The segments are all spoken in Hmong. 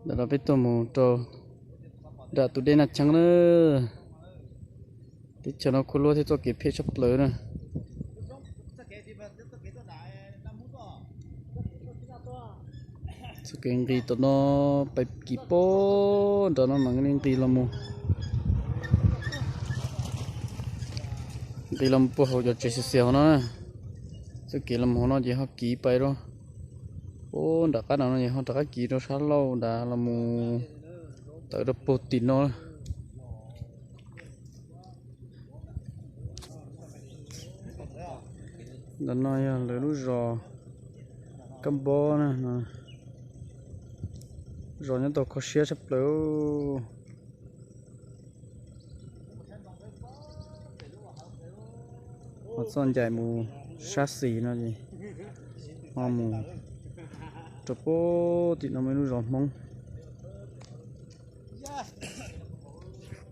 Ntawm no peb tuaj mus rau nram tus dej Naj Cheeb na. Teb chaws no khuab luab thiab txoj kev phem tshaj plaws na. Txoj kev nqis tom no pais kis pab nram no mas nqis los mus, nqis los mus puag hauv cov tsev xiav xiav hauv no na. Txoj kev los mus hauv no ces ho kis pais rau, ub, nram qab no no ces ho rov qab kis rau sab laug nrad los mus tawm rau puag tim no. Ntawm no yog lawv lub zos Kab Npob na. Zos nyob tau kho siab tshaj plaws. Ho txoj ncaim mus sab xis no ces ho mus rau puag tim no muaj ib lub zos Hmoob.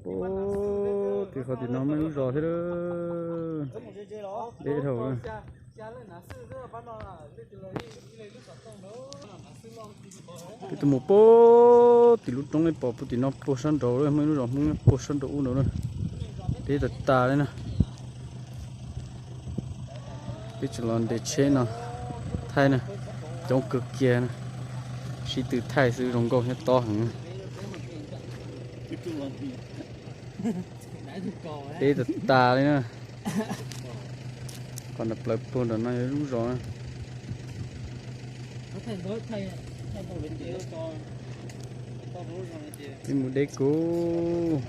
Puag tim qhov tim no muaj ib lub zos thiab. Deb dhau. Peb tuaj mus puag tim lub roob, pom puag tim no puag sab nraud, muaj ib lub zos Hmoob nyob puag sab nraum ub nraud na. Deb tas tas li na. Peb tseem los nres tsheb no thaij na, coob kawg kiag na. Sib tw thaij xwb zoo nkauj thiab tob heev. Deb tas tas li na. Qhov nram plawv puag nram no yog lub zos na. Peb mus deb kuv.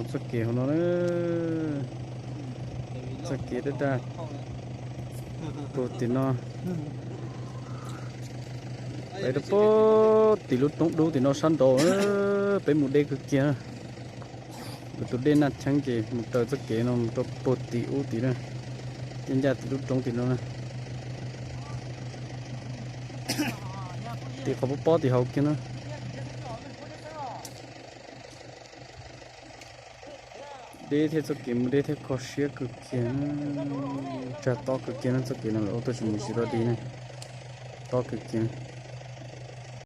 Txoj kev hauv no na. Txoj kev daj daj puag tim no. Peb rau puag tim lub roob dub tim no sab nraud, peb mus deb kawg kiag. Kuv tus dej Naj Cheeb ces mus raws txoj kev no mus rau puag tim ub tim na, ncaj ncaj tim lub roob tim no na. Tim qhov pob pob tim hauv kiag na. Deb thiab txoj kev mus deb thiab kho siab kawg kiag, tsag tob kawg kiag na, txoj kev no lawv ua tuaj tsis mus tsis tau deb na, tob kawg kiag.